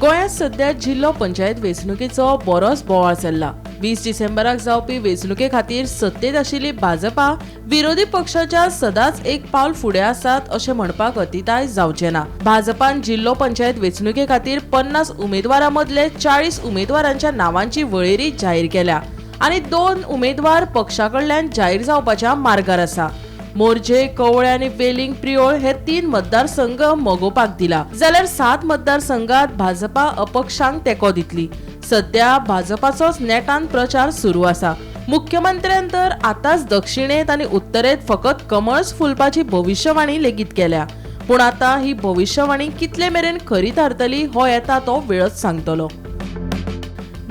गोंयांत सध्या जिल्लो पंचायत वेंचणुकेचो बरोच बोवाळ चल्ला. 20 डिसेंबराक जावपी वेंचणुके खातीर सत्तेत आशिल्ली भाजपा विरोधी पक्षाच्या सदांच एक पावल फुडें आसात अशें म्हणपाक अतिताय जावचें ना. भाजपान जिल्लो पंचायत वेंचणुके खातीर 50 उमेदवारां मदले 40 उमेदवारांच्या नावांची वळेरी जाहीर केल्या आनी 2 उमेदवार पक्षा कडल्यान जाहीर जावपाच्या मार्गार आसा. मोरजे, कवळे आनी वेलिंग प्रियोळ हे 3 मतदारसंघ मगोपाक दिला, जाल्यार 7 मतदारसंघात भाजपा अपक्षांक तेंको दितली. सध्या भाजपाचोच नेटान प्रचार सुरू आसा. मुख्यमंत्र्यान तर आतांच दक्षिणेत आनी उत्तरेत फकत कमळच फुलपाची भविश्यवाणी लेगीत केल्या. पूण आतां ही भविश्यवाणी कितले मेरेन खरी थारतली हो येता तो वेळच सांगतलो.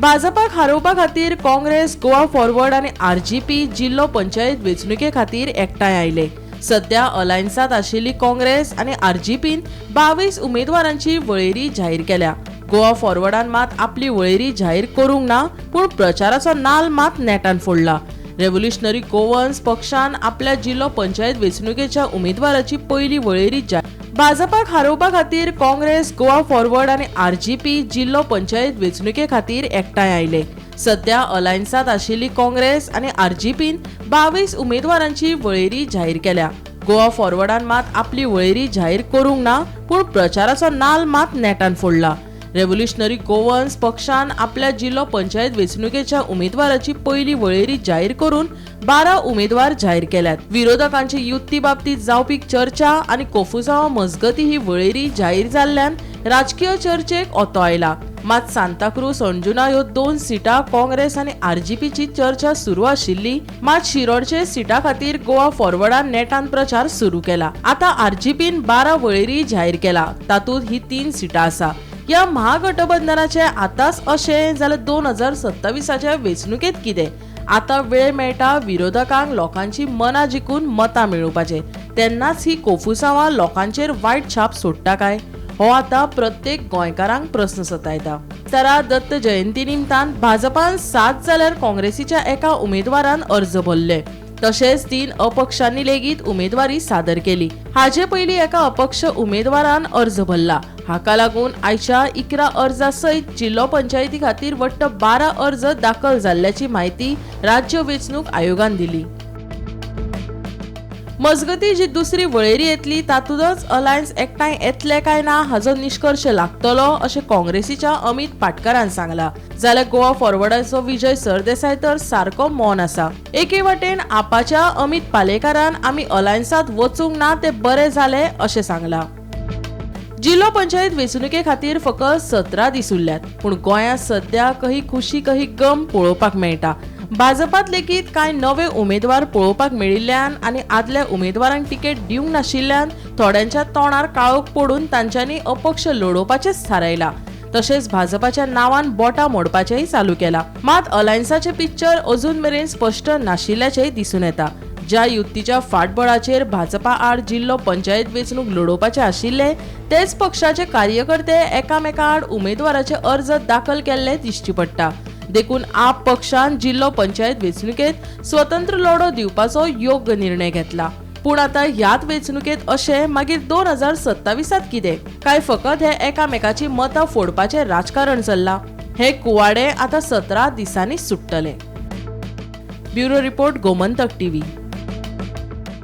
भाजपाक हारोवपा खातीर काँग्रेस, गोवा फॉरवर्ड आनी आरजीपी जिल्लो पंचायत वेंचणुके खातीर एकठांय आयले. सध्या अलायन्सांत आशिल्ली काँग्रेस आनी आरजीपीन 22 उमेदवारांची वळेरी जाहीर केल्या. गोवा फॉरवर्डान मात आपली वळेरी जाहीर करूंक ना, पूण प्रचाराचो नाल मात नेटान फोडला. रेव्होल्युशनरी गोवन्स पक्षान आपल्या जिल्लो पंचायत वेंचणुकेच्या उमेदवाराची पयली वळेरी जाहीर. भाजपाक हारोवपा खातीर काँग्रेस, गोवा फॉरवर्ड आनी आरजीपी जिल्लो पंचायत वेंचणुके खातीर एकठांय आयले. सध्या अलायन्सांत आशिल्ली काँग्रेस आनी आरजीपीन 22 उमेदवारांची वळेरी जाहीर केल्या. गोवा फॉरवर्डान मात आपली वळेरी जाहीर करूंक ना, पूण प्रचाराचो नाल मात नेटान फोडला. रेव्होल्युशनरी गोवन्स पक्षान आपल्या जिल्लो पंचायत वेंचणुकेच्या उमेदवाराची पयली वळेरी जाहीर करून 12 उमेदवार जाहीर केल्यात. विरोधकांची युती बाबतीत जावपी चर्चा आनी कोफुसांवा मजगती ही वळेरी जाहीर जाल्ल्यान राजकीय चर्चेक ओतो आयला. मात सांताक्रूज, अंजुना ह्यो 2 सिटां काँग्रेस आनी आरजीपीची चर्चा सुरू आशिल्ली. मात शिरोडचे सिटा खातीर गोवा फॉरवर्डान नेटान प्रचार सुरू केला. आतां आरजीपीन 12 वळेरी जाहीर केला, तातूंत ही 3 सिटां आसा. ह्या महागठबंधनाचे आतांच अशें जाल्यार 2027 वेंचणुकेंत कितें? आतां वेळ मेळटा विरोधकांक लोकांची मनां जिखून मतां मेळोवपाचें, तेन्नाच ही कोफुसांवां लोकांचेर वायट छाप सोडटा काय, हो आतां प्रत्येक गोंयकारांक प्रस्न सतायता. तरा दत्त जयंती निमतान भाजपान 7 जाल्यार काँग्रेसीच्या एका उमेदवारान अर्ज भरले. तशेंच 3 अपक्षांनी लेगीत उमेदवारी सादर केली. हाजे पयलीं एका अपक्ष उमेदवारान अर्ज भरला. हाका लागून आयच्या 11 अर्जा सयत जिल्लो पंचायती खातीर वट्ट 12 अर्ज दाखल जाल्ल्याची म्हायती राज्य वेंचणूक आयोगान दिली. मजगती जी दुसरी वळेरी येतली तातूंतच अलायन्स एकठांय येतले काय ना हाचो निश्कर्श लागतलो अशें काँग्रेसीच्या अमित पाटकरान सांगला. जाल्यार गोवा फॉरवर्डाचो विजय सरदेसाय तर सारको मौन आसा. एके वटेन आपाच्या अमित पालेकारान आमी अलायन्सांत वचूंक ना ते बरे जाले अशें सांगला. जिल्लो पंचायत वेंचणुके खातीर फकत 17 दीस उरल्यात, पूण गोंयांत सध्या कही खुशी कही गम पळोवपाक मेळटा. भाजपात लेगीत कांय नवे उमेदवार पळोवपाक मेळिल्ल्यान आनी आदल्या उमेदवारांक तिकेट दिवंक नाशिल्ल्यान थोड्यांच्या तोंडार काळोख पडून तांच्यांनी अपक्ष लडोवपाचेंच थारायलां. तशेंच भाजपाच्या नांवान बोटां मोडपाचेंय चालू केलां. मात अलायन्साचें पिक्चर अजून मेरेन स्पश्ट नाशिल्ल्याचेंय दिसून येता. ज्या युतीच्या फाटबळाचेर भाजपा आड जिल्लो पंचायत वेंचणूक लडोवपाचे आशिल्ले तेच पक्षाचे कार्यकर्ते एकामेका आड उमेदवाराचे अर्ज दाखल केल्ले दिश्टी पडटा. देखून आप पक्षान जिल्लो पंचायत वेंचणुकेत स्वतंत्र लढो दिवपाचो योग्य निर्णय घेतला. पूण आतां ह्याच वेंचणुकेत अशें मागीर 2027 कितें? काय फकत हे एकामेकाची मतां फोडपाचें राजकारण चल्लां? हे कुवाडे आतां 17 दिसांनी सुट्टले. Bureau report, Gomantak TV.